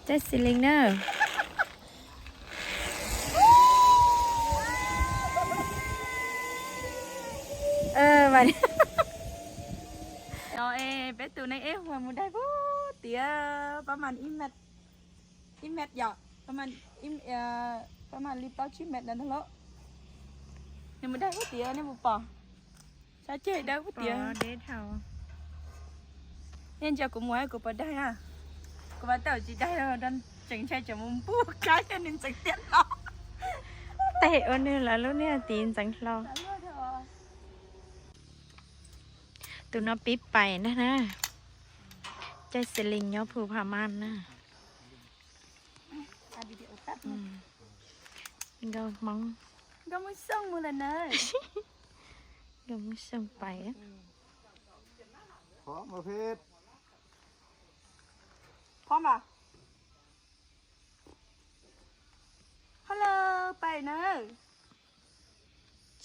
Caij xi lin na. No es peb tus neeg ej huas mus daig puag tiam, pab mas ib mev, ib mev yom, pab mas li plaub tsib mev ntawd ntag lauj. Nws mus daig puag tiam nej puas pom? Sab ceg dawb puag tiam. Nej ntsia kuv mus kuv pom daig na. Kuv mas tawm tsis daig, tseem ntshai tseem mus npuj kab thiab nws ntxeev tiaj hlo. Tes ua nws lawv lub niag tid ntxeev hlo. Tus no pib pais ntag na. Caij xi lin nyob Phu Pha Mas na. Nkauj Hmoob, nkauj Hmoob Xyooj pais. Hello, pais na.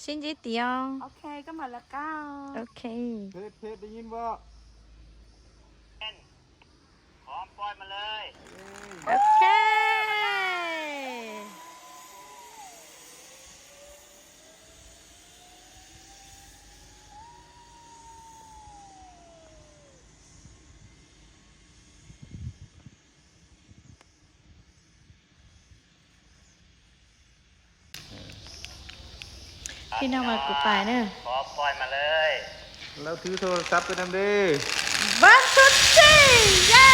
Sib ntsib tiag. Ok, koj mam lawv qab. Ok. Ok. Phim no mas kuv pais na. Lawv thwb thau sab peb tam de. One, two, three, yay!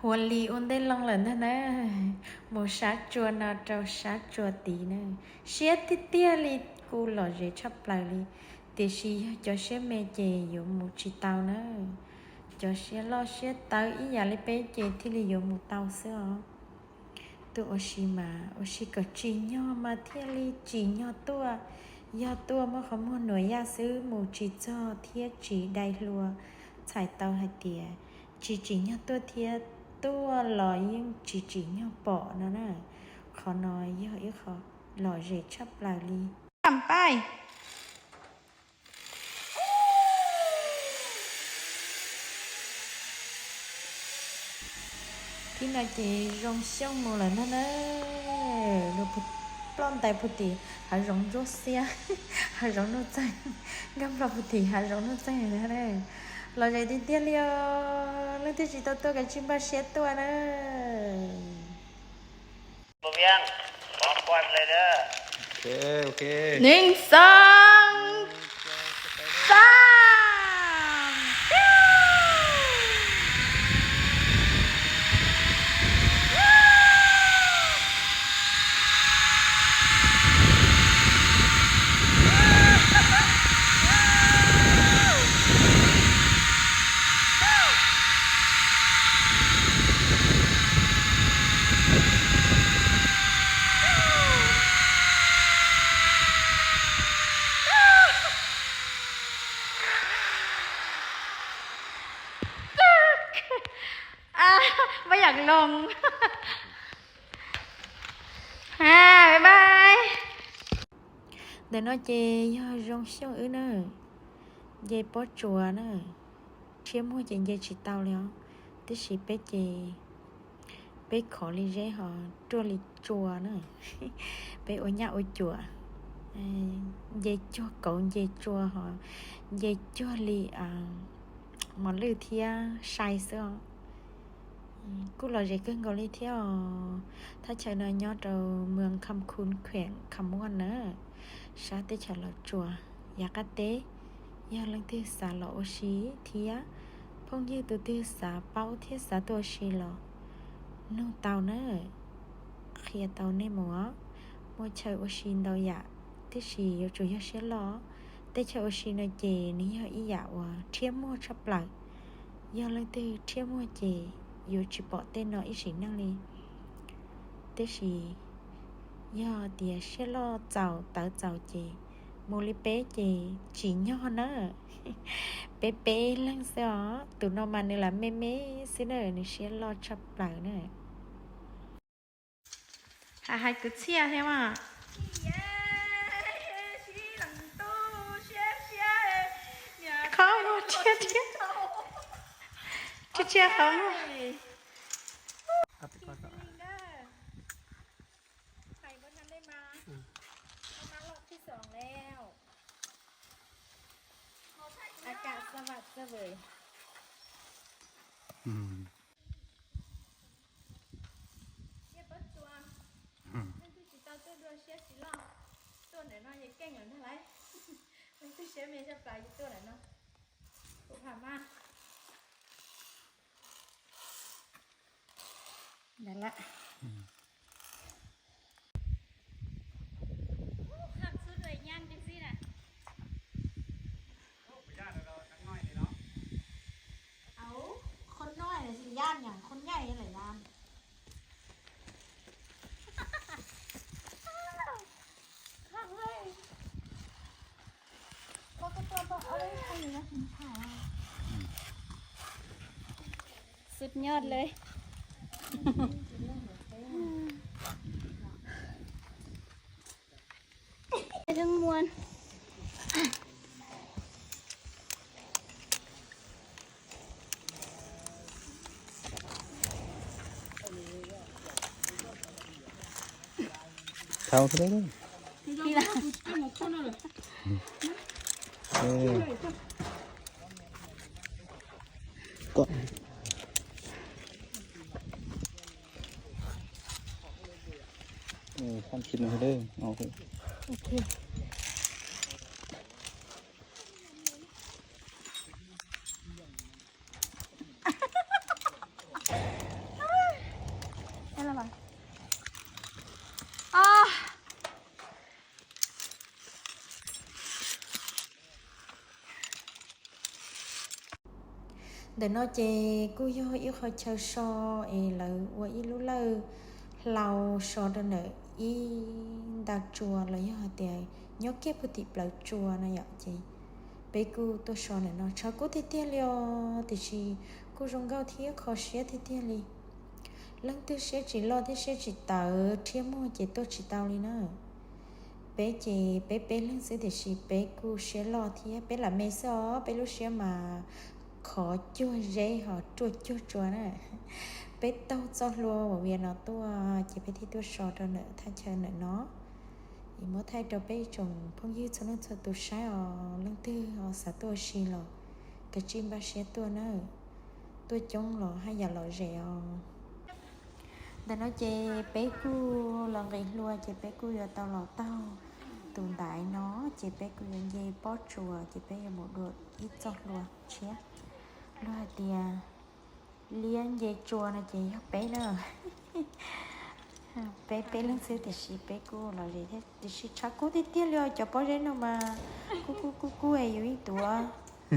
Huas Lis ua ntej loo lawm ntag na, mus sab tsua no rau sab tsua tid na. Siab tiag tiag li, kuj lom zem tshaj plaws li, tiam sis yog cov siab me ces yuav mus tsis tau na. Cov siab loj siab tawv ib yam li peb ces thiaj li yuav mus tau xwb os. Tuaj ua si mas ua si kom tsim nyog mas thiaj li tsim nyog tuaj. Yog tuaj muab qhov muag nuam yaj xwb mus tsis txog thiab tsis dai hlua, txhais tau hais tias tsis tsim nyog tuaj thiab tuaj los yeej tsis tsim nyog pom no na. Qhov no yog ib qho lom zem tshaj plaws li. Kam pais. Thib no ces zoo xyooj mus lawm ntag na. Ploj ntais puag tim hav zoov ntsuab xiab, hav zoov nuj txeeg, nkag plho puag tim hav zoov nuj txeeg na. Lom zem tiag tiag li os, leej twg tsis tau tuaj kav tsij npaj siab tuaj na. Nees xoob xaam. Pab yam loo. Ha, bye bye. Ntawm no ces yog zoo xyooj wb na, nce pob tsuas na, rhiab muag ces nce tsis tau li os, tiam sis peb ces peb khov li zeb ho ruaj li tsua na, peb ua nyab ua cuam, nce cuag kauv nce tsua ho nce cuag li mos lwj thiab sai xwb os. Kuj lom zem kawg nkaus li thiab os. Thaj chaw no nyob rau moos Kham Khun, khueem Kham Muam na, sab teb chaws Los Tsuas, yav qab teb. Yog leej twg xav los ua si thiab phooj ywg tus twg xav paub thiab xav tuaj ua si los nug tau na, qhia tau nej mus os. Muaj chaw ua si ntau yam, tiam sis yuav tsum yog siab loj. Tej chaw ua si no ces nws yog ib yam uas rhiab muag tshaj plaws. Yog leej twg rhiab muag ces yuav tsis pom tej no ib sim neej li. Tiam sis yog tias siab loj txaus tawv txaus ces mus li peb ces tsim nyog na. Peb peb leeg xwb os, tus no mas nws lam me me xwb na, nws siab loj tshaj plaws na. Hais hais kwv txhiaj thiab mas. Qhov muag thiab thiab. Thiab thiab qhov muag. Siab pab tua, leej twg tsis tau tuaj dua siab tsis loj, tuaj ntawm no ces keej lawm ntag lauj. Leej twg siab me siab plaws ces tuaj ntawm no. Kuv pham mas. Ntawd lawm. Khon noj lawm yam, khon nyaij lawm yam. Xub nyoj le. Muaj. Thau thiab. Kom Ntawm no ces kuj yog ib qho chaw so es lawv ua ib lub lawj hlau so rau ntawm ib nta tsua los yog hais tias nyob kiag puag tim plawv tsua no yom, ces peb kuj tuaj so ntawm no. Tshav kub tiag tiag li os, tiam sis kuj zoo nkauj thiab kho siab tiag tiag li. Leej twg siab tsis loj thiab siab tsis tawv rhiab muag ces tuaj tsis tau li na. Peb ces peb peb leeg xwb tiam sis peb kuj siab loj thiab, peb lam me xwb os, peb lub siab mas khov cuag zeb ho ruaj cuag tsua na. Peb taug txoj hlua uas via no tuaj ces peb thiaj tuaj so rau ntawm thaj chaw ntawm no. Es muab thaij rau peb ib tsoom phooj ywg txhua leej txhua tus saib os, leej twg ho xav tuaj ua si los kav tsij npaj siab tuaj na. Tuaj coob los haj yam lom zem os. Ntawm no ces peb kuj los nqis hlua ces peb kuj yuav tau los taug tus ntaiv no, ces peb kuj yuav nce pob tsuas ces peb yuav mus dua ib txoj hlua tshiab. Luag hais tias liab nce tsua no ces yog peb na. Peb peb leeg xwb tiam sis peb kuj lom zem thiab, tiam sis tshav kub tiag tiag li os, cov pob zeb no mas kub kub kub kub yus ib tuav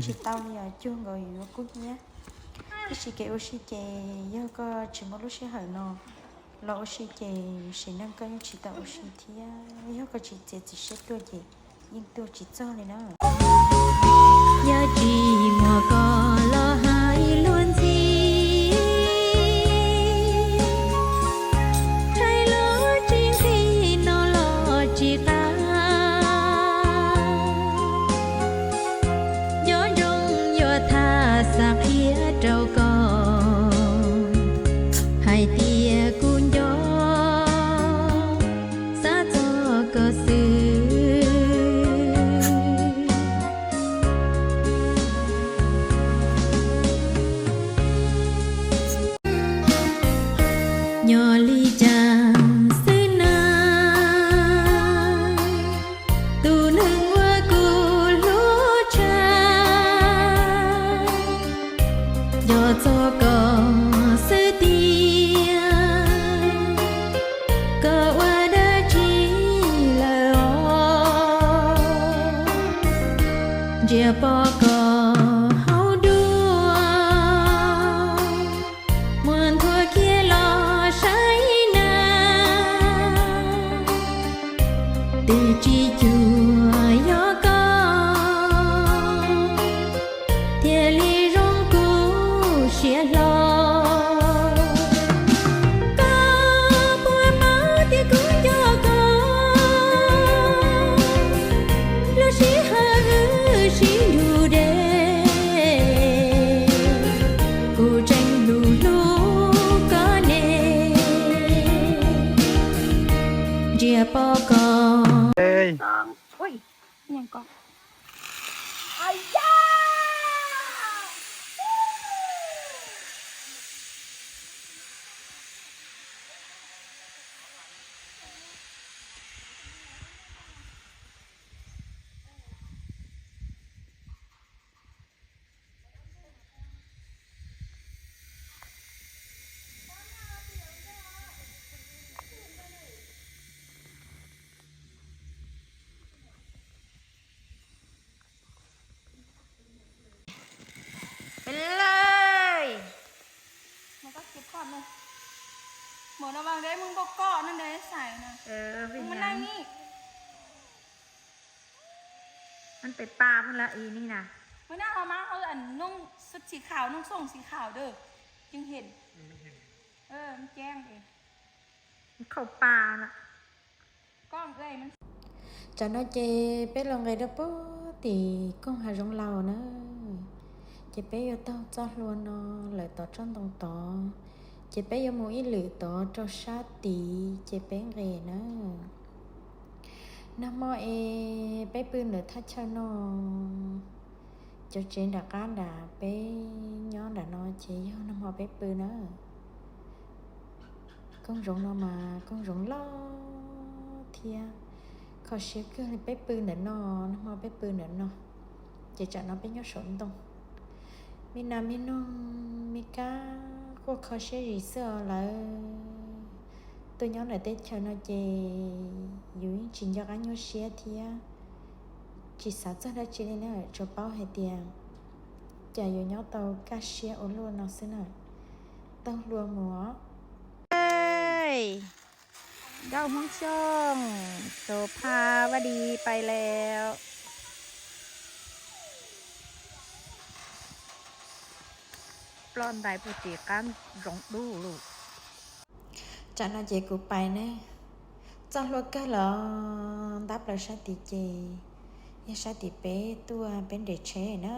tsis tau li os, cuag nkaus yus yuav kub hnyiab. Tab sis kev ua si ces yog koj tsis muaj lub sij hawm no los ua si ces sim neej koj yeej tsis tau ua si thiab, yog koj tsis txiav txim siab tuaj ces yeej tuaj tsis txog li na. Yog tsis muaj koj los hais luag ntxhi, hais lus tsis nqig no los tsis qab. Nco ntsoov yuav tham xav qhia rau koj hais tias kuv nco xav txog koj xwb. Nyob li cas xwb na, tus neeg uas kuv hlub tshaj, nco txog koj xwb tiag, koj ua dab tsi lawm os? Ntsia pom koj haus dua, muab nthuav kiag los saib na. Pom ko. Peb lawm. Mas koj kiv kom na. Mov no vas deb mub npau kom no deb xais na. Mov nag ni. Mov pes pas mub lawm ib ni na. Mov nag ho mas ho noog xim khauv, noog xoom xim khauv dawb, ceev heev. Ceev, khaum pas na. Tsam no ces peb los nqes rau puag tim koog hav zoov laus na. Ces peb yuav taug txoj hlua no lawm tod tsob ntoo tod. Ces peb yuav mus ib lwm tod rau sab tid ces peb nqes na. Nag hmo es peb pw ntawm thaj chaw no, cov tsev nram qab nram peb nyob nram no ces yog nag hmo peb pw na. Koog zoov no mas koog zoov loj thiab kho siab kawg li. Peb pw ntawm no, nag hmo peb pw ntawm no, ces tsam no peb nyob saum ntoo. Me nas me noog me kab quaj kho siab zim xwb os lawv. Tuaj nyob ntawm teb chaws no ces yus yeej tsis nco qab nyuaj siab thiab tsis xav txog dab tsi li na, tsuas paub hais tias cas yuav nyob tau kaj siab ua luaj no xwb na. Taug hlua mus os. Nkauj Hmoob Xyooj, สุภาวดี ไปแล้ว. Ploj ntais puag tim qab zoov dub lawm. Tsam no ces kuv pais ne, txoj hlua kawg los ntab plaws sab tid ces yog sab tim peb tuaj peb nres tsheb na.